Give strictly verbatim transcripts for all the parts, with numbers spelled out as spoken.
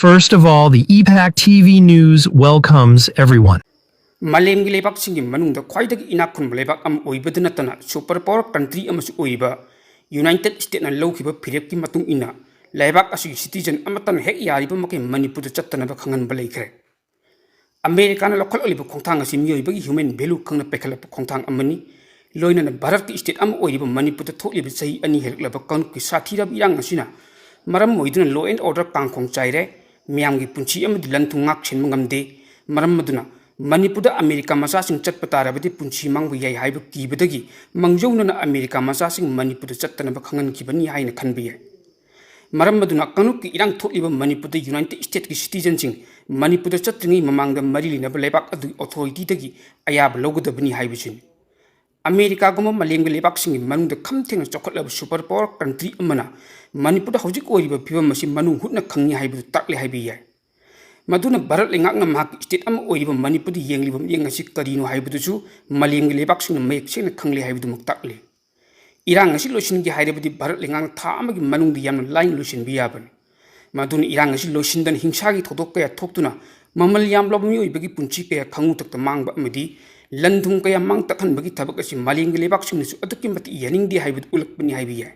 First of all, the E PAC T V News welcomes everyone. ꯃꯥꯂꯦꯝꯒꯤ ꯂꯩꯕꯥꯛꯁꯤꯡꯒꯤ ꯃꯅꯨꯡꯗ ꯈ꯭ꯋꯥꯏꯗꯒꯤ ꯏꯅꯥꯛ ꯈꯨꯟꯕ ꯂꯩꯕꯥꯛ ꯑꯃ ꯑꯣꯏꯕꯗ ꯅꯠꯇꯅ super power country ꯑꯃꯁꯨ ꯑꯣꯏꯔꯤꯕ ꯌꯨꯅꯥꯏꯇꯦꯗ ꯁ꯭ꯇꯦꯠꯅ ꯂꯧꯈꯤꯕ ꯐꯤꯔꯦꯞꯀꯤ ꯃꯇꯨꯡ ꯏꯟꯅ ꯂꯩꯕꯥꯛ ꯑꯁꯤꯒꯤ ꯁꯤꯇꯤꯖꯟ ꯑꯃꯠꯇꯅ ꯍꯦꯛ ꯌꯥꯔꯤꯕ ꯃꯈꯩ ꯃꯅꯤꯄꯨꯔꯗ ꯆꯠꯇꯅꯕ ꯈꯪꯍꯟꯕ ꯂꯩꯈ꯭ꯔꯦ꯫ ꯑꯃꯦꯔꯤꯀꯥꯅ ꯂꯧꯈꯠꯂꯛꯂꯤꯕ ꯈꯣꯡꯊꯥꯡ ꯑꯁꯤ ꯃꯤꯑꯣꯏꯕꯒꯤ human value ꯈꯪꯅ ꯄꯥꯏꯈꯠꯂꯛꯄ ꯈꯣꯡꯊꯥꯡ ꯑꯃꯅꯤ꯫ ꯂꯣꯏꯅꯅ ꯚꯥꯔꯠꯀꯤ ꯁ꯭ꯇꯦꯠ ꯑꯃ ꯑꯣꯏꯔꯤꯕ ꯃꯅꯤꯄꯨꯔꯗ ꯊꯣꯛꯂꯤꯕ ꯆꯍꯤ ꯑꯅꯤ ꯍꯦꯜꯂꯛꯂꯕ ꯀꯥꯡꯂꯨꯞꯀꯤ ꯁꯥꯊꯤꯔꯕ ꯏꯔꯥꯡ ꯑꯁꯤꯅ ꯃꯔꯝ ꯑꯣꯏꯗꯨꯅ law and order ꯀꯥꯡꯈꯣꯡ ꯆꯥꯏꯔꯦ꯫ ꯃꯤꯌꯥꯝꯒꯤ ꯄꯨꯟꯁꯤ ꯑꯃꯗꯤ ꯂꯟ ꯊꯨꯝ ꯉꯥꯛ ꯁꯦꯟꯕ ꯉꯝꯗꯦ꯫ ꯃꯔꯝ ꯑꯗꯨꯅ ꯃꯅꯤꯄꯨꯔꯗ ꯑꯃꯦꯔꯤꯀꯥ ꯃꯆꯥꯁꯤꯡ ꯆꯠꯄ ꯇꯥꯔꯕꯗꯤ ꯄꯨꯟꯁꯤ ꯃꯥꯡꯕ ꯌꯥꯏ ꯍꯥꯏꯕ ꯀꯤꯕꯗꯒꯤ ꯃꯥꯡꯖꯧꯅꯅ ꯑꯃꯦꯔꯤꯀꯥ ꯃꯆꯥꯁꯤꯡ ꯃꯅꯤꯄꯨꯔꯗ ꯆꯠꯇꯅꯕ ꯈꯪꯍꯟꯈꯤꯕꯅꯤ ꯍꯥꯏꯅ ꯈꯟꯕ ꯌꯥꯏ꯫ ꯃꯔꯝ ꯑꯗꯨꯅ ꯀꯥꯡꯂꯨꯞꯀꯤ ꯏꯔꯥꯡ ꯊꯣꯛꯂꯤꯕ ꯃꯅꯤꯄꯨꯔꯗ ꯌꯨꯅꯥꯏꯇꯦꯗ ꯁ꯭ꯇꯦꯠꯀꯤ ꯁꯤꯇꯤꯖꯟꯁꯤꯡ ꯃꯅꯤꯄꯨꯔꯗ ꯆꯠꯇ꯭ꯔꯤꯉꯩ ꯃꯃꯥꯡꯗ ꯃꯔꯤ ꯂꯩꯅꯕ ꯂꯩꯕꯥꯛ ꯑꯗꯨꯒꯤ ꯑꯣꯊꯣꯔꯤꯇꯤꯗꯒꯤ ꯑꯌꯥꯕ ꯂꯧꯒꯗꯕꯅꯤ ꯍꯥꯏꯕꯁꯤꯅꯤ꯫ ꯑꯃꯦꯔꯤꯀꯥꯒꯨꯝꯕ ꯃꯥꯂꯦꯝꯒꯤ ꯂꯩꯕꯥꯛꯁꯤꯡꯒꯤ ꯃꯅꯨꯡꯗ ꯈꯝ ꯊꯦꯡꯅ ꯆꯥꯎꯈꯠꯂꯕ super power country ꯑꯃꯅ ꯃꯅꯤꯄꯨꯔꯗ ꯍꯧꯖꯤꯛ ꯑꯣꯏꯔꯤꯕ ꯐꯤꯕꯝ ꯑꯁꯤ ꯃꯅꯨꯡ ꯍꯨꯠꯅ ꯈꯪꯏ ꯍꯥꯏꯕꯗꯨ ꯇꯥꯛꯂꯦ ꯍꯥꯏꯕ ꯌꯥꯏ꯫ ꯃꯗꯨꯅ ꯚꯥꯔꯠ ꯂꯩꯉꯥꯛꯅ ꯃꯍꯥꯛꯀꯤ ꯁ꯭ꯇꯦꯠ ꯑꯃ ꯑꯣꯏꯔꯤꯕ ꯃꯅꯤꯄꯨꯔꯗ ꯌꯦꯡꯂꯤꯕ ꯃꯤꯠꯌꯦꯡ ꯑꯁꯤ ꯀꯔꯤꯅꯣ ꯍꯥꯏꯕꯗꯨꯁꯨ ꯃꯥꯂꯦꯝꯒꯤ ꯂꯩꯕꯥꯛꯁꯤꯡꯅ ꯃꯌꯦꯛ ꯁꯦꯡꯅ ꯈꯪꯂꯦ ꯍꯥꯏꯕꯗꯨꯃꯛ ꯇꯥꯛꯂꯤ꯫ ꯏꯔꯥꯡ ꯑꯁꯤ ꯂꯣꯏꯁꯤꯟꯒꯦ ꯍꯥꯏꯔꯕꯗꯤ ꯚꯥꯔꯠ ꯂꯩꯉꯥꯛꯅ ꯊꯥ ꯑꯃꯒꯤ ꯃꯅꯨꯡꯗ ꯌꯥꯝꯅ ꯂꯥꯏꯅ ꯂꯣꯏꯁꯤꯟꯕ ꯌꯥꯕꯅꯤ꯫ ꯃꯗꯨꯅ ꯏꯔꯥꯡ ꯑꯁꯤ ꯂꯣꯏꯁꯤꯟꯗꯅ ꯍꯤꯡꯁꯥꯒꯤ ꯊꯧꯗꯣꯛ ꯀꯌꯥ ꯊꯣꯛꯇꯨꯅ ꯃꯃꯜ ꯌꯥꯝꯂꯕ ꯃꯤꯑꯣꯏꯕꯒꯤ ꯄꯨꯟꯁꯤ ꯀꯌꯥ ꯈꯪꯉꯨꯊꯛꯇ ꯃꯥꯡꯕ ꯑꯃꯗꯤ ꯂꯟ ꯊꯨꯝ ꯀꯌꯥ ꯃꯥꯡ ꯇꯥꯛꯍꯟꯕꯒꯤ ꯊꯕꯛ ꯑꯁꯤ ꯃꯥꯂꯦꯝꯒꯤ ꯂꯩꯕꯥꯛꯁꯤꯡꯅꯁꯨ ꯑꯗꯨꯛꯀꯤ ꯃꯇꯤꯛ ꯌꯥꯅꯤꯡꯗꯦ ꯍꯥꯏꯕꯗꯨ ꯎꯠꯂꯛꯄꯅꯤ ꯍꯥꯏꯕ ꯌꯥꯏ꯫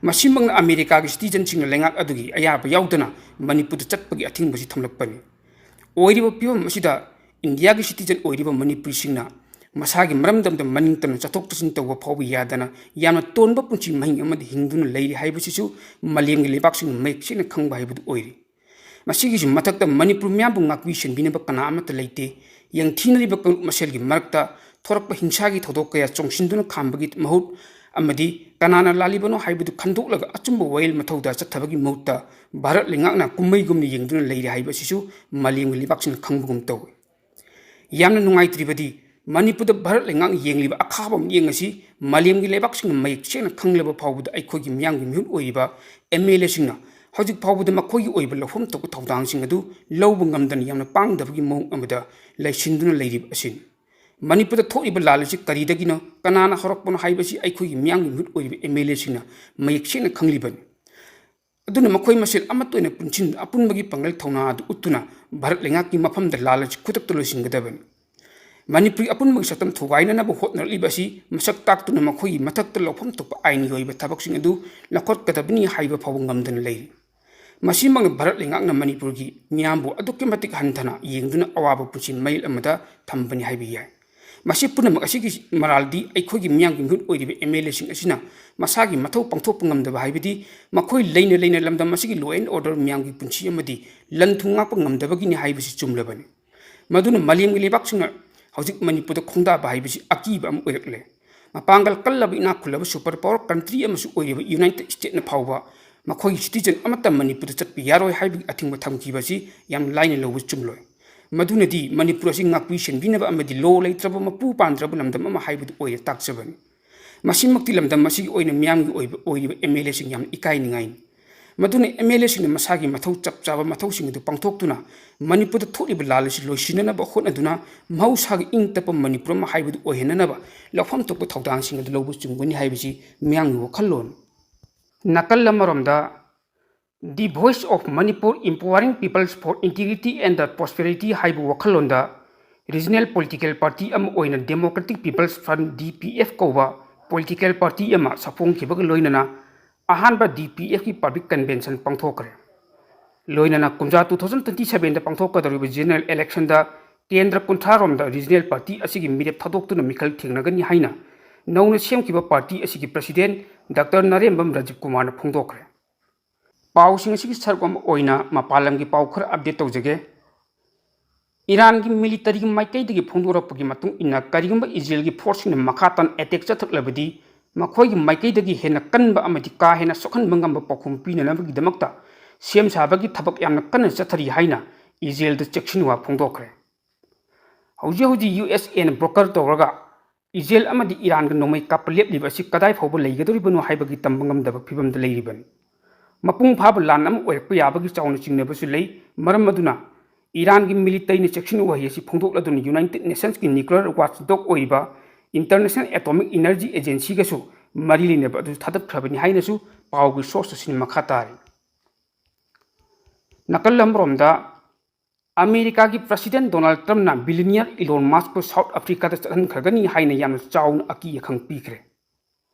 ꯃꯁꯤꯃꯛꯅ ꯑꯃꯦꯔꯤꯀꯥꯒꯤ ꯁꯤꯇꯤꯖꯟꯁꯤꯡꯅ ꯂꯩꯉꯥꯛ ꯑꯗꯨꯒꯤ ꯑꯌꯥꯕ ꯌꯥꯎꯗꯅ ꯃꯅꯤꯄꯨꯔꯗ ꯆꯠꯄꯒꯤ ꯑꯊꯤꯡꯕꯁꯤ ꯊꯝꯂꯛꯄꯅꯤ꯫ ꯑꯣꯏꯔꯤꯕ ꯐꯤꯕꯝ ꯑꯁꯤꯗ ꯏꯟꯗꯤꯌꯥꯒꯤ ꯁꯤꯇꯤꯖꯟ ꯑꯣꯏꯔꯤꯕ ꯃꯅꯤꯄꯨꯔꯤꯁꯤꯡꯅ ꯃꯁꯥꯒꯤ ꯃꯔꯝꯗꯝꯗ ꯃꯅꯤꯡ ꯇꯝꯅ ꯆꯠꯊꯣꯛ ꯆꯠꯁꯤꯟ ꯇꯧꯕ ꯐꯥꯎꯕ ꯌꯥꯗꯅ ꯌꯥꯝꯅ ꯇꯣꯟꯕ ꯄꯨꯟꯁꯤ ꯃꯍꯤꯡ ꯑꯃꯗ ꯍꯤꯡꯗꯨꯅ ꯂꯩꯔꯤ ꯍꯥꯏꯕꯁꯤꯁꯨ ꯃꯥꯂꯦꯝꯒꯤ ꯂꯩꯕꯥꯛꯁꯤꯡꯅ ꯃꯌꯦꯛ ꯁꯦꯡꯅ ꯈꯪꯕ ꯍꯥꯏꯕꯗꯨ ꯑꯣꯏꯔꯤ꯫ ꯃꯁꯤꯒꯤꯁꯨ ꯃꯊꯛꯇ ꯃꯅꯤꯄꯨꯔ ꯃꯤꯌꯥꯝꯕꯨ ꯉꯥꯛꯄꯤ ꯁꯦꯟꯕꯤꯅꯕ ꯀꯅꯥ ꯑꯃꯠꯇ ꯂꯩꯇꯦ꯫ ꯌꯦꯡꯊꯤꯅꯔꯤꯕ ꯀꯥꯡꯂꯨꯞ ꯃꯁꯦꯜꯒꯤ ꯃꯔꯛꯇ ꯊꯣꯔꯛꯄ ꯍꯤꯡꯁꯥꯒꯤ ꯊꯧꯗꯣꯛ ꯀꯌꯥ ꯆꯣꯡꯁꯤꯟꯗꯨꯅ ꯈꯥꯝꯕꯒꯤ ꯃꯍꯨꯠ ꯑꯃꯗꯤ ꯀꯅꯥꯅ ꯂꯥꯜꯂꯤꯕꯅꯣ ꯍꯥꯏꯕꯗꯨ ꯈꯟꯗꯣꯛꯂꯒ ꯑꯆꯨꯝꯕ ꯋꯥꯌꯦꯜ ꯃꯊꯧꯗꯥ ꯆꯠꯊꯕꯒꯤ ꯃꯍꯨꯠꯇ ꯚꯥꯔꯠ ꯂꯩꯉꯥꯛꯅ ꯀꯨꯝꯍꯩꯒꯨꯝꯅ ꯌꯦꯡꯗꯨꯅ ꯂꯩꯔꯦ ꯍꯥꯏꯕ ꯑꯁꯤꯁꯨ ꯃꯥꯂꯦꯝꯒꯤ ꯂꯩꯕꯥꯛꯁꯤꯡꯅ ꯈꯪꯕꯒꯨꯝ ꯇꯧꯏ꯫ ꯌꯥꯝꯅ ꯅꯨꯡꯉꯥꯏꯇ꯭ꯔꯤꯕꯗꯤ ꯃꯅꯤꯄꯨꯔꯗ ꯚꯥꯔꯠ ꯂꯩꯉꯥꯛꯅ ꯌꯦꯡꯂꯤꯕ ꯑꯈꯥꯕ ꯃꯤꯠꯌꯦꯡ ꯑꯁꯤ ꯃꯥꯂꯦꯝꯒꯤ ꯂꯩꯕꯥꯛꯁꯤꯡꯅ ꯃꯌꯦꯛ ꯁꯦꯡꯅ ꯈꯪꯂꯕ ꯐꯥꯎꯕꯗ ꯑꯩꯈꯣꯏꯒꯤ ꯃꯤꯌꯥꯝꯒꯤ ꯃꯤꯍꯨꯠ ꯑꯣꯏꯔꯤꯕ ꯑꯦꯝ ꯑꯦꯜ ꯑꯦꯁꯤꯡꯅ ꯍꯧꯖꯤꯛ ꯐꯥꯎꯕꯗ ꯃꯈꯣꯏꯒꯤ ꯑꯣꯏꯕ ꯂꯧꯐꯝ ꯊꯣꯛꯄ ꯊꯧꯗꯥꯡꯁꯤꯡ ꯑꯗꯨ ꯂꯧꯕ ꯉꯝꯗꯅ ꯌꯥꯝꯅ ꯄꯥꯡꯗꯕꯒꯤ ꯃꯑꯣꯡ ꯑꯃꯗ ꯂꯩꯁꯤꯟꯗꯨꯅ ꯂꯩꯔꯤꯕ ꯑꯁꯤꯅꯤ꯫ ꯃꯅꯤꯄꯨꯔꯗ ꯊꯣꯛꯂꯤꯕ ꯂꯥꯜ ꯑꯁꯤ ꯀꯔꯤꯗꯒꯤꯅꯣ, ꯀꯅꯥꯅ ꯍꯧꯔꯛꯄꯅꯣ ꯍꯥꯏꯕꯁꯤ ꯑꯩꯈꯣꯏꯒꯤ ꯃꯤꯌꯥꯝꯒꯤ ꯃꯤꯍꯨꯠ ꯑꯣꯏꯔꯤꯕ ꯑꯦꯝ ꯑꯦꯜ ꯑꯦꯁꯤꯡꯅ ꯃꯌꯦꯛ ꯁꯦꯡꯅ ꯈꯪꯂꯤꯕꯅꯤ꯫ ꯑꯗꯨꯅ ꯃꯈꯣꯏ ꯃꯁꯦꯜ ꯑꯃꯠꯇ ꯑꯣꯏꯅ ꯄꯨꯟꯁꯤꯟ-, ꯑꯄꯨꯟꯕꯒꯤ ꯄꯥꯡꯒꯜ ꯊꯧꯅꯥ ꯑꯗꯨ ꯎꯠꯇꯨꯅ ꯚꯥꯔꯠ ꯂꯩꯉꯥꯛꯀꯤ ꯃꯐꯝꯗ ꯂꯥꯜ ꯑꯁꯤ ꯈꯨꯗꯛꯇ ꯂꯣꯏꯁꯤꯟꯒꯗꯕꯅꯤ꯫ ꯃꯅꯤꯄꯨꯔꯒꯤ ꯑꯄꯨꯟꯕꯒꯤ ꯁꯛꯇꯝ ꯊꯨꯒꯥꯏꯅꯅꯕ ꯍꯣꯠꯅꯔꯛꯂꯤꯕ ꯑꯁꯤ ꯃꯁꯛ ꯇꯥꯛꯇꯨꯅ ꯃꯈꯣꯏꯒꯤ ꯃꯊꯛꯇ ꯂꯧꯐꯝ ꯊꯣꯛꯄ ꯑꯥꯏꯟꯒꯤ ꯑꯣꯏꯕ ꯊꯕꯛꯁꯤꯡ ꯑꯗꯨ ꯂꯧꯈꯠꯀꯗꯕꯅꯤ ꯍꯥꯏꯕ ꯐꯥꯎꯕ ꯉꯝꯗꯅ ꯂꯩꯔꯤ꯫ ꯃꯁꯤꯃꯛꯅ ꯚꯥꯔꯠ ꯂꯩꯉꯥꯛꯅ ꯃꯅꯤꯄꯨꯔꯒꯤ ꯃꯤꯌꯥꯝꯕꯨ ꯑꯗꯨꯛꯀꯤ ꯃꯇꯤꯛ ꯍꯟꯊꯅ ꯌꯦꯡꯗꯨꯅ ꯑꯋꯥꯕ ꯄꯨꯟꯁꯤ ꯃꯩꯜ ꯑꯃꯗ ꯊꯝꯕꯅꯤ ꯍꯥꯏꯕ ꯌꯥꯏ꯫ ꯃꯁꯤ ꯄꯨꯝꯅꯃꯛ ꯑꯁꯤꯒꯤ ꯃꯔꯥꯜꯗꯤ ꯑꯩꯈꯣꯏꯒꯤ ꯃꯤꯌꯥꯝꯒꯤ ꯃꯤꯍꯨꯠ ꯑꯣꯏꯔꯤꯕ ꯑꯦꯝ ꯑꯦꯜ ꯑꯦꯁꯤꯡ ꯑꯁꯤꯅ ꯃꯁꯥꯒꯤ ꯃꯊꯧ ꯄꯥꯡꯊꯣꯛꯄ ꯉꯝꯗꯕ ꯍꯥꯏꯕꯗꯤ ꯃꯈꯣꯏ ꯂꯩꯅ ꯂꯩꯅ ꯂꯝꯗꯝ ꯑꯁꯤꯒꯤ law and order, ꯃꯤꯌꯥꯝꯒꯤ ꯄꯨꯟꯁꯤ ꯑꯃꯗꯤ ꯂꯟ ꯊꯨꯝ ꯉꯥꯛꯄ ꯉꯝꯗꯕꯒꯤꯅꯤ ꯍꯥꯏꯕꯁꯤ ꯆꯨꯝꯂꯕꯅꯤ꯫ ꯃꯗꯨꯅ ꯃꯥꯂꯦꯝꯒꯤ ꯂꯩꯕꯥꯛꯁꯤꯡꯅ ꯍꯧꯖꯤꯛ ꯃꯅꯤꯄꯨꯔꯗ ꯈꯣꯡꯗꯥꯕ ꯍꯥꯏꯕꯁꯤ ꯑꯀꯤꯕ ꯑꯃ ꯑꯣꯏꯔꯛꯂꯦ꯫ ꯃꯄꯥꯡꯒꯜ ꯀꯜꯂꯕ ꯏꯅꯥꯛ ꯈꯨꯜꯂꯕ super power country ꯑꯃꯁꯨ ꯑꯣꯏꯔꯤꯕ ꯌꯨꯅꯥꯏꯇꯦꯗ ꯁ꯭ꯇꯦꯠꯅ ꯐꯥꯎꯕ ꯃꯈꯣꯏꯒꯤ citizen ꯑꯃꯠꯇ ꯃꯅꯤꯄꯨꯔꯗ ꯆꯠꯄ ꯌꯥꯔꯣꯏ ꯍꯥꯏꯕꯒꯤ ꯑꯊꯤꯡꯕ ꯊꯝꯈꯤꯕ ꯑꯁꯤ ꯌꯥꯝ ꯂꯥꯏꯅ ꯂꯧꯕ ꯆꯨꯝꯂꯣꯏ꯫ ꯃꯗꯨꯅꯗꯤ ꯃꯅꯤꯄꯨꯔ ꯑꯁꯤ ꯉꯥꯛꯄꯤ ꯁꯦꯟꯕꯤꯅꯕ ꯑꯃꯗꯤ law ꯂꯩꯇ꯭ꯔꯕ ꯃꯄꯨ ꯄꯥꯟꯗ꯭ꯔꯕ ꯂꯝꯗꯝ ꯑꯃ ꯍꯥꯏꯕꯗꯨ ꯑꯣꯏꯅ ꯇꯥꯛꯆꯕꯅꯤ꯫ ꯃꯁꯤꯃꯛꯇꯤ ꯂꯝꯗꯝ ꯑꯁꯤꯒꯤ ꯑꯣꯏꯅ ꯃꯤꯌꯥꯝꯒꯤ ꯑꯣꯏꯕ, ꯑꯣꯏꯔꯤꯕ ꯑꯦꯝ ꯑꯦꯜ ꯑꯦꯁꯤꯡ ꯌꯥꯝꯅ ꯏꯀꯥꯏꯅꯤꯡꯉꯥꯏꯅꯤ꯫ ꯃꯗꯨꯅ ꯑꯦꯝ ꯑꯦꯜ ꯑꯦꯁꯤꯡꯅ ꯃꯁꯥꯒꯤ ꯃꯊꯧ ꯆꯞ ꯆꯥꯕ ꯃꯊꯧꯁꯤꯡ ꯑꯗꯨ ꯄꯥꯡꯊꯣꯛꯇꯨꯅ ꯃꯅꯤꯄꯨꯔꯗ ꯊꯣꯛꯂꯤꯕ ꯂꯥꯜ ꯑꯁꯤ ꯂꯣꯏꯁꯤꯟꯅꯅꯕ ꯍꯣꯠꯅꯗꯨꯅ ꯃꯍꯧꯁꯥꯒꯤ ꯏꯪ ꯇꯞꯄ ꯃꯅꯤꯄꯨꯔ ꯑꯃ ꯍꯥꯏꯕꯗꯨ ꯑꯣꯏꯍꯟꯅꯅꯕ ꯂꯧꯐꯝ ꯊꯣꯛꯄ ꯊꯧꯗꯥꯡꯁꯤꯡ ꯑꯗꯨ ꯂꯧꯕ ꯆꯨꯝꯒꯅꯤ ꯍꯥꯏꯕꯁꯤ ꯃꯤꯌꯥꯝꯒꯤ ꯋꯥꯈꯜꯂꯣꯟ꯫ ꯅꯥꯀꯜ ꯑꯃꯔꯣꯝꯗ The Voice of Manipur, Empowering Peoples for Integrity and the Prosperity ꯍꯥꯏꯕ ꯋꯥꯈꯜꯂꯣꯟꯗ regional political party ꯑꯃ ꯑꯣꯏꯅ Democratic People's Front, ꯗꯤ ꯄꯤ ꯑꯦꯐ ꯀꯧꯕ political party ꯑꯃ ꯁꯥꯐꯣꯡꯈꯤꯕꯒ ꯂꯣꯏꯅꯅ ꯑꯍꯥꯟꯕ ꯗꯤ ꯄꯤ ꯑꯦꯐꯀꯤ public convention ꯄꯥꯡꯊꯣꯛꯈ꯭ꯔꯦ꯫ ꯂꯣꯏꯅꯅ ꯀꯨꯝꯖꯥ two thousand twenty sevenꯗ ꯄꯥꯡꯊꯣꯛꯀꯗꯧꯔꯤꯕ general electionꯗ ꯀꯦꯟꯗ꯭ꯔ ꯀꯨꯟꯊ꯭ꯔꯥꯔꯣꯝꯗ regional party ꯑꯁꯤꯒꯤ ꯃꯤꯔꯦꯞ ꯊꯥꯗꯣꯛꯇꯨꯅ ꯃꯤꯈꯜ ꯊꯦꯡꯅꯒꯅꯤ ꯍꯥꯏꯅ ꯅꯧꯅ ꯁꯦꯝꯈꯤꯕ party ꯑꯁꯤꯒꯤ president ꯗꯥꯛꯇꯔ ꯅꯥꯔꯦꯝꯕꯝ ꯔꯥꯖꯤꯕ ꯀꯨꯃꯥꯔꯅ ꯐꯣꯡꯗꯣꯛꯈ꯭ꯔꯦ꯫ ꯄꯥꯎꯁꯤꯡ ꯑꯁꯤꯒꯤ ꯁꯔꯨꯛ ꯑꯃ ꯑꯣꯏꯅ ꯃꯄꯥꯟ ꯂꯝꯒꯤ ꯄꯥꯎ ꯈꯔ update ꯇꯧꯖꯒꯦ꯫ ꯏꯔꯥꯟꯒꯤ militaryꯒꯤ ꯃꯥꯏꯀꯩꯗꯒꯤ ꯐꯣꯡꯗꯣꯔꯛꯄꯒꯤ ꯃꯇꯨꯡ ꯏꯟꯅ, ꯀꯔꯤꯒꯨꯝꯕ ꯏꯖꯔꯦꯜꯒꯤ forceꯁꯤꯡꯅ ꯃꯈꯥ ꯇꯥꯅ attack ꯆꯠꯊꯔꯛꯂꯕꯗꯤ, ꯃꯈꯣꯏꯒꯤ ꯃꯥꯏꯀꯩꯗꯒꯤ ꯍꯦꯟꯅ ꯀꯟꯕ ꯑꯃꯗꯤ ꯀꯥ ꯍꯦꯟꯅ ꯁꯣꯛꯍꯟꯕ ꯉꯝꯕ ꯄꯥꯎꯈꯨꯝ ꯄꯤꯅꯅꯕꯒꯤꯗꯃꯛꯇ ꯁꯦꯝ ꯁꯥꯕꯒꯤ ꯊꯕꯛ ꯌꯥꯝꯅ ꯀꯟꯅ ꯆꯠꯊꯔꯤ ꯍꯥꯏꯅ ꯏꯖꯔꯦꯜꯗ ꯆꯦꯛꯁꯤꯟꯋꯥ ꯐꯣꯡꯗꯣꯛꯈ꯭ꯔꯦ꯫ ꯍꯧꯖꯤꯛ ꯍꯧꯖꯤꯛ ꯌꯨ ꯑꯦꯁ ꯑꯦꯅ broker ꯇꯧꯔꯒ ꯏꯖꯔꯦꯜ ꯑꯃꯗꯤ ꯏꯔꯥꯟꯒ ꯅꯣꯡꯃꯩ ꯀꯥꯞꯄ ꯂꯦꯞꯂꯤꯕ ꯑꯁꯤ ꯀꯗꯥꯏ ꯐꯥꯎꯕ ꯂꯩꯒꯗꯧꯔꯤꯕꯅꯣ ꯍꯥꯏꯕꯒꯤ ꯇꯝꯕ ꯉꯝꯗꯕ ꯐꯤꯕꯝꯗ ꯂꯩꯔꯤꯕꯅꯤ꯫ ꯃꯄꯨꯡ ꯐꯥꯕ ꯂꯥꯟ ꯑꯃ ꯑꯣꯏꯔꯛꯄ ꯌꯥꯕꯒꯤ ꯆꯥꯎꯅ ꯆꯤꯡꯅꯕꯁꯨ ꯂꯩ꯫ ꯃꯔꯝ ꯑꯗꯨꯅ ꯏꯔꯥꯟꯒꯤ militaryꯅ ꯆꯦꯛꯁꯤꯟ ꯋꯥꯍꯩ ꯑꯁꯤ ꯐꯣꯡꯗꯣꯛꯂꯗꯨꯅ United Nationsꯀꯤ nuclear watchdog ꯑꯣꯏꯔꯤꯕ International Atomic Energy Agencyꯒꯁꯨ ꯃꯔꯤ ꯂꯩꯅꯕ ꯑꯗꯨ ꯊꯥꯗꯠꯈ꯭ꯔꯕꯅꯤ ꯍꯥꯏꯅꯁꯨ ꯄꯥꯎꯒꯤ source ꯑꯁꯤꯅ ꯃꯈꯥ ꯇꯥꯔꯤ꯫ ꯅꯥꯀꯜ ꯑꯃꯔꯣꯝꯗ, ꯑꯃꯦꯔꯤꯀꯥꯒꯤ President Donald Trumpꯅ billionaire Elon Muskꯄꯨ South Africaꯗ ꯆꯠꯍꯟꯈ꯭ꯔꯒꯅꯤ ꯍꯥꯏꯅ ꯌꯥꯝꯅ ꯆꯥꯎꯅ ꯑꯀꯤ ꯑꯈꯪ ꯄꯤꯈ꯭ꯔꯦ꯫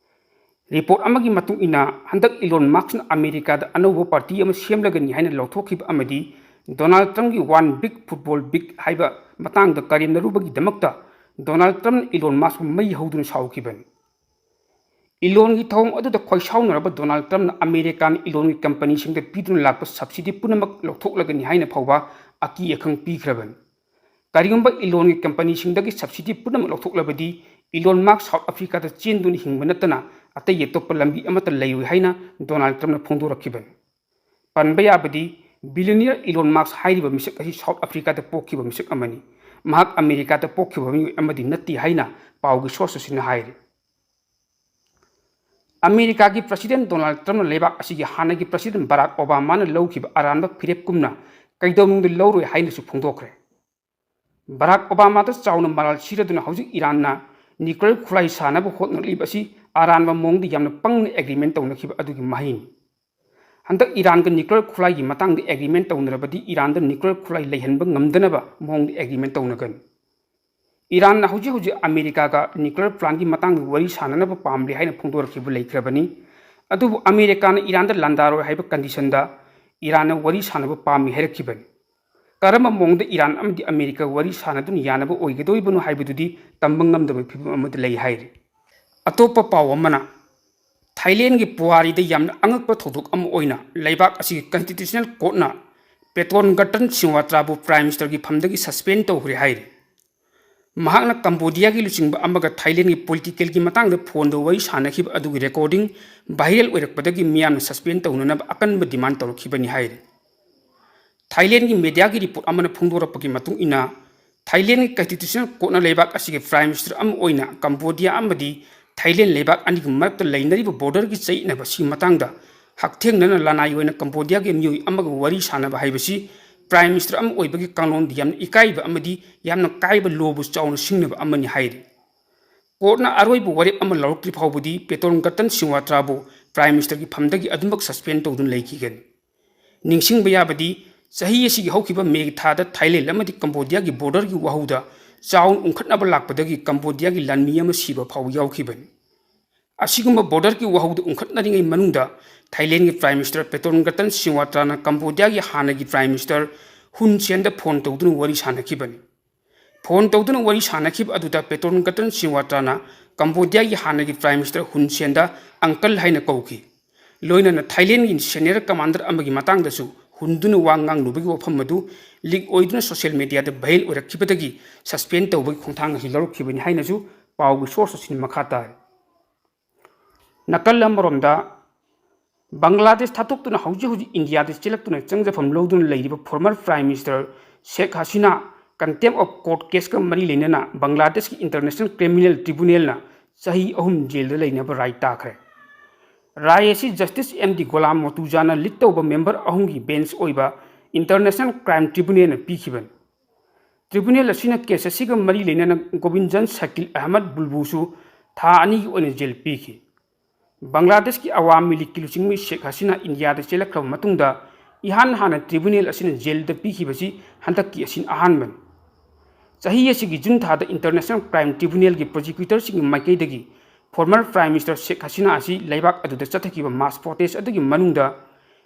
Report ꯑꯃꯒꯤ ꯃꯇꯨꯡ ꯏꯟꯅ, ꯍꯟꯗꯛ Elon Muskꯅ ꯑꯃꯦꯔꯤꯀꯥꯗ ꯑꯅꯧꯕ party ꯑꯃ ꯁꯦꯝꯂꯒꯅꯤ ꯍꯥꯏꯅ ꯂꯥꯎꯊꯣꯛꯈꯤꯕ ꯑꯃꯗꯤ Donald Trumpꯒꯤ One Big Football Big ꯍꯥꯏꯕ ꯃꯇꯥꯡꯗ ꯀꯔꯦꯝꯅꯔꯨꯕꯒꯤꯗꯃꯛꯇ Donald Trumpꯅ Elon Muskꯄꯨ ꯃꯩ ꯍꯧꯗꯨꯅ ꯁꯥꯎꯈꯤꯕꯅꯤ꯫ Elonꯒꯤ ꯊꯧꯑꯣꯡ ꯑꯗꯨꯗ ꯈꯣꯏꯁꯥꯎꯅꯔꯕ Donald Trumpꯅ ꯑꯃꯦꯔꯤꯀꯥꯅ Elonꯒꯤ companyꯁꯤꯡꯗ ꯄꯤꯗꯨꯅ ꯂꯥꯛꯄ subsidy ꯄꯨꯝꯅꯃꯛ ꯂꯧꯊꯣꯛꯂꯒꯅꯤ ꯍꯥꯏꯅ ꯐꯥꯎꯕ ꯑꯀꯤ ꯑꯈꯪ ꯄꯤꯈ꯭ꯔꯕꯅꯤ꯫ ꯀꯔꯤꯒꯨꯝꯕ Elonꯒꯤ companyꯁꯤꯡꯗꯒꯤ subsidy ꯄꯨꯝꯅꯃꯛ ꯂꯧꯊꯣꯛꯂꯕꯗꯤ, Elon Musk South Africaꯗ ꯆꯦꯟꯗꯨꯅ ꯍꯤꯡꯕ ꯅꯠꯇꯅ ꯑꯇꯩ ꯑꯇꯣꯞꯄ ꯂꯝꯕꯤ ꯑꯃꯠꯇ ꯂꯩꯔꯣꯏ ꯍꯥꯏꯅ Donald Trumpꯅ ꯐꯣꯡꯗꯣꯔꯛꯈꯤꯕꯅꯤ꯫ ꯄꯟꯕ ꯌꯥꯕꯗꯤ, billionaire Elon Musk ꯍꯥꯏꯔꯤꯕ ꯃꯤꯁꯛ ꯑꯁꯤ South Africaꯗ ꯄꯣꯛꯈꯤꯕ ꯃꯤꯁꯛ ꯑꯃꯅꯤ꯫ ꯃꯍꯥꯛ ꯑꯃꯦꯔꯤꯀꯥꯗ ꯄꯣꯛꯈꯤꯕ ꯃꯤꯑꯣꯏ ꯑꯃꯗꯤ ꯅꯠꯇꯦ ꯍꯥꯏꯅ ꯄꯥꯎꯒꯤ source ꯑꯁꯤꯅ ꯍꯥꯏꯔꯤ꯫ ꯑꯃꯦꯔꯤꯀꯥꯒꯤ President Donald Trumpꯅ ꯂꯩꯕꯥꯛ ꯑꯁꯤꯒꯤ ꯍꯥꯟꯅꯒꯤ President Barack Obamaꯅ ꯂꯧꯈꯤꯕ ꯑꯔꯥꯟꯕ ꯐꯤꯔꯦꯞꯀꯨꯝꯅ ꯀꯩꯗꯧꯅꯨꯡꯗ ꯂꯧꯔꯣꯏ ꯍꯥꯏꯅꯁꯨ ꯐꯣꯡꯗꯣꯛꯈ꯭ꯔꯦ꯫ ꯕꯔꯥꯛ ꯑꯣꯕꯥꯃꯥꯗ ꯆꯥꯎꯅ ꯃꯔꯥꯜ ꯁꯤꯔꯗꯨꯅ ꯍꯧꯖꯤꯛ ꯏꯔꯥꯟꯅ nuclear ꯈꯨꯠꯂꯥꯏ ꯁꯥꯅꯕ ꯍꯣꯠꯅꯔꯛꯂꯤꯕ ꯑꯁꯤ ꯑꯔꯥꯟꯕ ꯃꯑꯣꯡꯗ ꯌꯥꯝꯅ ꯄꯪꯅ agreement ꯇꯧꯅꯈꯤꯕ ꯑꯗꯨꯒꯤ ꯃꯍꯩꯅꯤ꯫ ꯍꯟꯗꯛ ꯏꯔꯥꯟꯒ nuclear ꯈꯨꯠꯂꯥꯏꯒꯤ ꯃꯇꯥꯡꯗ agreement ꯇꯧꯅꯔꯕꯗꯤ ꯏꯔꯥꯟꯗ nuclear ꯈꯨꯠꯂꯥꯏ ꯂꯩꯍꯟꯕ ꯉꯝꯗꯅꯕ ꯃꯑꯣꯡꯗ agreement ꯇꯧꯅꯒꯅꯤ꯫ ꯏꯔꯥꯟꯅ ꯍꯧꯖꯤꯛ ꯍꯧꯖꯤꯛ ꯑꯃꯦꯔꯤꯀꯥꯒ nuclear plantꯀꯤ ꯃꯇꯥꯡꯗ ꯋꯥꯔꯤ ꯁꯥꯅꯅꯕ ꯄꯥꯝꯂꯤ ꯍꯥꯏꯅ ꯐꯣꯡꯗꯣꯔꯛꯈꯤꯕ ꯂꯩꯈ꯭ꯔꯕꯅꯤ꯫ ꯑꯗꯨꯕꯨ ꯑꯃꯦꯔꯤꯀꯥꯅ ꯏꯔꯥꯟꯗ ꯂꯥꯟꯗꯥꯔꯣꯏ ꯍꯥꯏꯕ conditionꯗ ꯏꯔꯥꯟꯅ ꯋꯥꯔꯤ ꯁꯥꯅꯕ ꯄꯥꯝꯃꯤ ꯍꯥꯏꯔꯛꯈꯤꯕꯅꯤ꯫ ꯀꯔꯝꯕ ꯃꯑꯣꯡꯗ ꯏꯔꯥꯟ ꯑꯃꯗꯤ ꯑꯃꯦꯔꯤꯀꯥ ꯋꯥꯔꯤ ꯁꯥꯅꯗꯨꯅ ꯌꯥꯅꯕ ꯑꯣꯏꯒꯗꯧꯔꯤꯕꯅꯣ ꯍꯥꯏꯕꯗꯨꯗꯤ ꯇꯝꯕ ꯉꯝꯗꯕ ꯐꯤꯕꯝ ꯑꯃꯗ ꯂꯩ ꯍꯥꯏꯔꯤ꯫ ꯑꯇꯣꯞꯄ ꯄꯥꯎ ꯑꯃꯅ, ꯊꯥꯏꯂꯦꯟꯒꯤ ꯄꯨꯋꯥꯔꯤꯗ ꯌꯥꯝꯅ ꯑꯉꯛꯄ ꯊꯧꯗꯣꯛ ꯑꯃ ꯑꯣꯏꯅ ꯂꯩꯕꯥꯛ ꯑꯁꯤꯒꯤ Constitutional Courtꯅ ꯄꯦꯇꯣꯟꯒꯇꯟ ꯁꯤꯡꯋꯥꯇ꯭ꯔꯥꯕꯨ Prime Ministerꯒꯤ ꯐꯝꯗꯒꯤ suspend ꯇꯧꯈ꯭ꯔꯦ ꯍꯥꯏꯔꯤ꯫ ꯃꯍꯥꯛꯅ ꯀꯝꯕꯣꯗꯤꯌꯥꯒꯤ ꯂꯨꯆꯤꯡꯕ ꯑꯃꯒ ꯊꯥꯏꯂꯦꯟꯒꯤ politicalꯒꯤ ꯃꯇꯥꯡꯗ phoneꯗ ꯋꯥꯔꯤ ꯁꯥꯅꯈꯤꯕ ꯑꯗꯨꯒꯤ recording viral ꯑꯣꯏꯔꯛꯄꯗꯒꯤ ꯃꯤꯌꯥꯝꯅ suspend ꯇꯧꯅꯅꯕ ꯑꯀꯟꯕ demand ꯇꯧꯔꯛꯈꯤꯕꯅꯤ ꯍꯥꯏꯔꯤ꯫ ꯊꯥꯏꯂꯦꯟꯒꯤ mediaꯒꯤ report ꯑꯃꯅ ꯐꯣꯡꯗꯣꯔꯛꯄꯒꯤ ꯃꯇꯨꯡ ꯏꯟꯅ, ꯊꯥꯏꯂꯦꯟꯒꯤ Constitutional Courtꯅ ꯂꯩꯕꯥꯛ ꯑꯁꯤꯒꯤ Prime Minister ꯑꯃ ꯑꯣꯏꯅ ꯀꯝꯕꯣꯗꯤꯌꯥ ꯑꯃꯗꯤ ꯊꯥꯏꯂꯦꯟ ꯂꯩꯕꯥꯛ ꯑꯅꯤꯒꯤ ꯃꯔꯛꯇ ꯂꯩꯅꯔꯤꯕ borderꯒꯤ ꯆꯌꯦꯠꯅꯕ ꯑꯁꯤꯒꯤ ꯃꯇꯥꯡꯗ ꯍꯛꯊꯦꯡꯅꯅ ꯂꯅꯥꯏ ꯑꯣꯏꯅ ꯀꯝꯕꯣꯗꯤꯌꯥꯒꯤ ꯃꯤꯑꯣꯏ ꯑꯃꯒ ꯋꯥꯔꯤ ꯁꯥꯅꯕ ꯍꯥꯏꯕꯁꯤ Prime Minister ꯑꯃ ꯑꯣꯏꯕꯒꯤ ꯀꯥꯡꯂꯣꯟꯗ ꯌꯥꯝꯅ ꯏꯀꯥꯏꯕ ꯑꯃꯗꯤ ꯌꯥꯝꯅ ꯀꯥꯏꯕ lawꯕꯨ ꯆꯥꯎꯅ ꯁꯤꯡꯅꯕ ꯑꯃꯅꯤ ꯍꯥꯏꯔꯤ꯫ Courtꯅ ꯑꯔꯣꯏꯕ ꯋꯥꯔꯦꯞ ꯑꯃ ꯂꯧꯔꯛꯇ꯭ꯔꯤ ꯐꯥꯎꯕꯗꯤ ꯄꯦꯇꯣꯟꯒꯇꯟ ꯁꯤꯡꯋꯥꯇ꯭ꯔꯥꯕꯨ Prime Ministerꯒꯤ ꯐꯝꯗꯒꯤ ꯑꯗꯨꯃꯛ suspend ꯇꯧꯗꯨꯅ ꯂꯩꯈꯤꯒꯅꯤ꯫ ꯅꯤꯡꯁꯤꯡꯕ ꯌꯥꯕꯗꯤ, ꯆꯍꯤ ꯑꯁꯤꯒꯤ ꯍꯧꯈꯤꯕ ꯃꯦ ꯊꯥꯗ ꯊꯥꯏꯂꯦꯟ ꯑꯃꯗꯤ ꯀꯝꯕꯣꯗꯤꯌꯥꯒꯤ ꯕꯣꯔꯗꯔꯒꯤ ꯋꯥꯍꯧꯗ ꯆꯥꯎꯅ ꯎꯪꯈꯠꯅꯕ ꯂꯥꯛꯄꯗꯒꯤ ꯀꯝꯕꯣꯗꯤꯌꯥꯒꯤ ꯂꯥꯟꯃꯤ ꯑꯃ ꯁꯤꯕ ꯐꯥꯎꯕ ꯌꯥꯎꯈꯤꯕꯅꯤ꯫ ꯑꯁꯤꯒꯨꯝꯕ ꯕꯣꯔꯗꯔꯒꯤ ꯋꯥꯍꯧꯗ ꯎꯪꯈꯠꯅꯔꯤꯉꯩ ꯃꯅꯨꯡꯗ ꯊꯥꯏꯂꯦꯟꯒꯤ Prime Minister ꯄꯦꯇꯣꯟꯒꯇꯟ ꯁꯤꯡꯋꯥꯇ꯭ꯔꯥꯅ ꯀꯝꯕꯣꯗꯤꯌꯥꯒꯤ ꯍꯥꯟꯅꯒꯤ Prime Minister ꯍꯨꯟ ꯁꯦꯟꯗ ꯐꯣꯟ ꯇꯧꯗꯨꯅ ꯋꯥꯔꯤ ꯁꯥꯅꯈꯤꯕꯅꯤ꯫ ꯐꯣꯟ ꯇꯧꯗꯨꯅ ꯋꯥꯔꯤ ꯁꯥꯅꯈꯤꯕ ꯑꯗꯨꯗ ꯄꯦꯇꯣꯟꯒꯇꯟ ꯁꯤꯡꯋꯥꯇ꯭ꯔꯥꯅ ꯀꯝꯕꯣꯗꯤꯌꯥꯒꯤ ꯍꯥꯟꯅꯒꯤ Prime Minister ꯍꯨꯟ ꯁꯦꯟꯗ uncle ꯍꯥꯏꯅ ꯀꯧꯈꯤ꯫ ꯂꯣꯏꯅꯅ ꯊꯥꯏꯂꯦꯟꯒꯤ senior commander ꯑꯃꯒꯤ ꯃꯇꯥꯡꯗꯁꯨ ꯍꯨꯟꯗꯨꯅ ꯋꯥ ꯉꯥꯡꯂꯨꯕꯒꯤ ꯋꯥꯐꯝ ꯑꯗꯨ leak ꯑꯣꯏꯗꯨꯅ social mediaꯗ viral ꯑꯣꯏꯔꯛꯈꯤꯕꯗꯒꯤ suspend ꯇꯧꯕꯒꯤ ꯈꯣꯡꯊꯥꯡ ꯑꯁꯤ ꯂꯧꯔꯛꯈꯤꯕꯅꯤ ꯍꯥꯏꯅꯁꯨ ꯄꯥꯎꯒꯤ source ꯑꯁꯤꯅ ꯃꯈꯥ ꯇꯥꯔꯤ꯫ ꯅꯥꯀꯜ ꯑꯃꯔꯣꯝꯗ, ꯕꯪꯒ꯭ꯂꯥꯗꯦꯁ ꯊꯥꯗꯣꯛꯇꯨꯅ ꯍꯧꯖꯤꯛ ꯍꯧꯖꯤꯛ ꯏꯟꯗꯤꯌꯥꯗ ꯆꯦꯜꯂꯛꯇꯨꯅ ꯆꯪꯖꯐꯝ ꯂꯧꯗꯨꯅ ꯂꯩꯔꯤꯕ former Prime Minister Sheikh Hasina contempt of court caseꯀ ꯃꯔꯤ ꯂꯩꯅꯅ ꯕꯪꯒ꯭ꯂꯥꯗꯦꯁꯀꯤ International Criminal Tribunalꯅ ꯆꯍꯤ ꯑꯍꯨꯝ ꯖꯦꯜꯗ ꯂꯩꯅꯕ ꯔꯥꯏ ꯇꯥꯈ꯭ꯔꯦ꯫ ꯔꯥꯏ ꯑꯁꯤ Justice ꯑꯦꯝ ꯗꯤ ꯒꯣꯂꯥꯝ ꯃꯣꯇꯨꯖꯥꯅ lead ꯇꯧꯕ member ꯑꯍꯨꯝꯒꯤ bench ꯑꯣꯏꯕ International Crime Tribunalꯅ ꯄꯤꯈꯤꯕꯅꯤ꯫ Tribunal ꯑꯁꯤꯅ case ꯑꯁꯤꯒ ꯃꯔꯤ ꯂꯩꯅꯅ ꯒꯣꯕꯤꯟꯖꯟ ꯁꯀꯤꯜ ꯑꯍꯃꯗ ꯕꯨꯜꯕꯨꯁꯨ ꯊꯥ ꯑꯅꯤꯒꯤ ꯑꯣꯏꯅ ꯖꯦꯜ ꯄꯤꯈꯤ꯫ ꯕꯪꯒ꯭ꯂꯥꯗꯦꯁꯀꯤ ꯑꯋꯥꯃꯤ ꯂꯤꯒꯀꯤ ꯂꯨꯆꯤꯡꯕꯤ ꯁꯦꯈ ꯍꯁꯤꯅꯥ ꯏꯟꯗꯤꯌꯥꯗ ꯆꯦꯜꯂꯛꯈ꯭ꯔꯕ ꯃꯇꯨꯡꯗ ꯏꯍꯥꯟ ꯍꯥꯟꯅ tribunal ꯑꯁꯤꯅ ꯖꯦꯜꯗ ꯄꯤꯈꯤꯕꯁꯤ ꯍꯟꯗꯛꯀꯤ ꯑꯁꯤꯅ ꯑꯍꯥꯟꯕꯅꯤ꯫ ꯆꯍꯤ ꯑꯁꯤꯒꯤ ꯖꯨꯟ ꯊꯥꯗ International Crime Tribunalꯒꯤ prosecutorꯁꯤꯡꯒꯤ ꯃꯥꯏꯀꯩꯗꯒꯤ former Prime Minister ꯁꯦꯈ ꯍꯁꯤꯅꯥ ꯑꯁꯤ ꯂꯩꯕꯥꯛ ꯑꯗꯨꯗ ꯆꯠꯊꯈꯤꯕ mass protest ꯑꯗꯨꯒꯤ ꯃꯅꯨꯡꯗ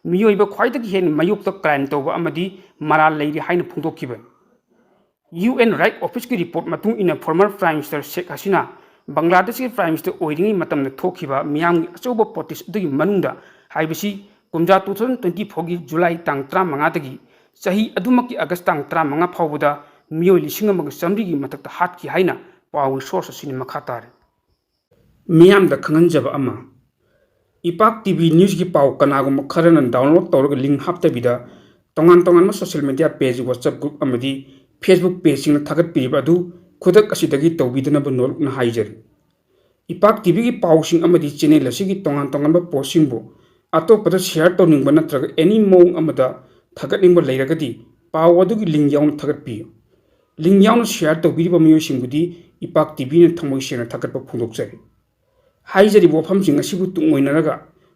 ꯃꯤꯑꯣꯏꯕ ꯈ꯭ꯋꯥꯏꯗꯒꯤ ꯍꯦꯟꯅ ꯃꯥꯌꯣꯛꯇ crime ꯇꯧꯕ ꯑꯃꯗꯤ ꯃꯔꯥꯜ ꯂꯩꯔꯤ ꯍꯥꯏꯅ ꯐꯣꯡꯗꯣꯛꯈꯤꯕꯅꯤ꯫ UN Right Officeꯀꯤ report ꯃꯇꯨꯡ ꯏꯟꯅ former Prime Minister ꯁꯦꯈ ꯍꯁꯤꯅꯥ ꯕꯪꯒ꯭ꯂꯥꯗꯦꯁꯀꯤ Prime Minister ꯑꯣꯏꯔꯤꯉꯩ ꯃꯇꯝꯗ ꯊꯣꯛꯈꯤꯕ ꯃꯤꯌꯥꯝꯒꯤ ꯑꯆꯧꯕ protest ꯑꯗꯨꯒꯤ ꯃꯅꯨꯡꯗ ꯍꯥꯏꯕꯁꯤ ꯀꯨꯝꯖꯥ two thousand twenty fourꯒꯤ July ꯇꯥꯡ ꯇꯔꯥꯃꯉꯥꯗꯒꯤ ꯆꯍꯤ ꯑꯗꯨꯃꯛꯀꯤ August ꯇꯥꯡ ꯇꯔꯥꯃꯉꯥ ꯐꯥꯎꯕꯗ ꯃꯤꯑꯣꯏ ꯂꯤꯁꯤꯡ ꯑꯃꯒ ꯆꯥꯃꯔꯤꯒꯤ ꯃꯊꯛꯇ ꯍꯥꯠꯈꯤ ꯍꯥꯏꯅ ꯄꯥꯎꯒꯤ source ꯑꯁꯤꯅ ꯃꯈꯥ ꯇꯥꯔꯤ꯫ ꯃꯤꯌꯥꯝꯗ ꯈꯪꯍꯟꯖꯕ ꯑꯃ, ꯏꯄꯥꯛ ꯇꯤ ꯚꯤ Newsꯀꯤ ꯄꯥꯎ ꯀꯅꯥꯒꯨꯝꯕ ꯈꯔꯅ download ꯇꯧꯔꯒ link ꯍꯥꯞꯇꯕꯤꯗ ꯇꯣꯉꯥꯟ ꯇꯣꯉꯥꯟꯕ social media page, WhatsApp group ꯑꯃꯗꯤ Facebook pageꯁꯤꯡꯅ ꯊꯥꯒꯠꯄꯤꯔꯤꯕ ꯑꯗꯨ ꯈꯨꯗꯛ ꯑꯁꯤꯗꯒꯤ ꯇꯧꯕꯤꯗꯅꯕ ꯅꯣꯜꯂꯨꯛꯅ ꯍꯥꯏꯖꯔꯤ꯫ ꯏꯄꯥꯛ ꯇꯤ ꯚꯤꯒꯤ ꯄꯥꯎꯁꯤꯡ ꯑꯃꯗꯤ channel ꯑꯁꯤꯒꯤ ꯇꯣꯉꯥꯟ ꯇꯣꯉꯥꯟꯕ postꯁꯤꯡꯕꯨ ꯑꯇꯣꯞꯄꯗ share ꯇꯧꯅꯤꯡꯕ ꯅꯠꯇ꯭ꯔꯒ any ꯃꯑꯣꯡ ꯑꯃꯗ ꯊꯥꯒꯠꯅꯤꯡꯕ ꯂꯩꯔꯒꯗꯤ ꯄꯥꯎ ꯑꯗꯨꯒꯤ link ꯌꯥꯎꯅ ꯊꯥꯒꯠꯄꯤꯌꯨ꯫ Link ꯌꯥꯎꯅ share ꯇꯧꯕꯤꯔꯤꯕ ꯃꯤꯑꯣꯏꯁꯤꯡꯕꯨꯗꯤ ꯏꯄꯥꯛ ꯇꯤ ꯚꯤꯅ ꯊꯃꯣꯏ ꯁꯦꯡꯅ ꯊꯥꯒꯠꯄ ꯐꯣꯡꯗꯣꯛꯆꯔꯤ꯫ ꯍꯥꯏꯖꯔꯤꯕ ꯋꯥꯐꯝꯁꯤꯡ ꯑꯁꯤꯕꯨ ꯇꯨꯡꯑꯣꯏꯅꯔꯒ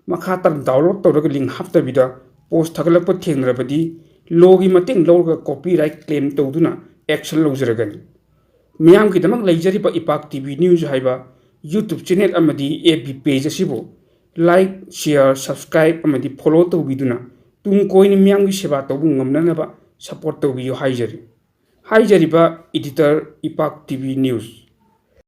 ꯃꯈꯥ ꯇꯥꯅ download ꯇꯧꯔꯒ link ꯍꯥꯞꯇꯕꯤꯗ post ꯊꯥꯒꯠꯂꯛꯄ ꯊꯦꯡꯅꯔꯕꯗꯤ ꯂꯣꯒꯤ ꯃꯇꯦꯡ ꯂꯧꯔꯒ ꯀꯣꯄꯤꯔꯥꯏꯠ ꯀ꯭ꯂꯦꯝ ꯇꯧꯗꯨꯅ ꯑꯦꯛꯁꯟ ꯂꯧꯖꯔꯒꯅꯤ꯫ ꯃꯤꯌꯥꯝꯒꯤꯗꯃꯛ ꯂꯩꯖꯔꯤꯕ ꯏꯄꯥꯛ ꯇꯤ ꯚꯤ ꯅ꯭ꯌꯨꯁ ꯍꯥꯏꯕ ꯌꯨꯇ꯭ꯌꯨꯕ ꯆꯦꯅꯦꯜ ꯑꯃꯗꯤ ꯑꯦꯐ ꯕꯤ ꯄꯦꯖ ꯑꯁꯤꯕꯨ ꯂꯥꯏꯛ, ꯁꯤꯌꯥꯔ, ꯁꯕꯁꯀ꯭ꯔꯥꯏꯕ ꯑꯃꯗꯤ ꯐꯣꯂꯣ ꯇꯧꯕꯤꯗꯨꯅ ꯇꯨꯡ ꯀꯣꯏꯅ ꯃꯤꯌꯥꯝꯒꯤ ꯁꯦꯕꯥ ꯇꯧꯕ ꯉꯝꯅꯅꯕ ꯁꯄꯣꯔꯠ ꯇꯧꯕꯤꯌꯨ ꯍꯥꯏꯖꯔꯤ꯫ ꯍꯥꯏꯖꯔꯤꯕ ꯏꯗꯤꯇꯔ ꯏꯄꯥꯛ ꯇꯤ ꯚꯤ ꯅ꯭ꯌꯨꯁ꯫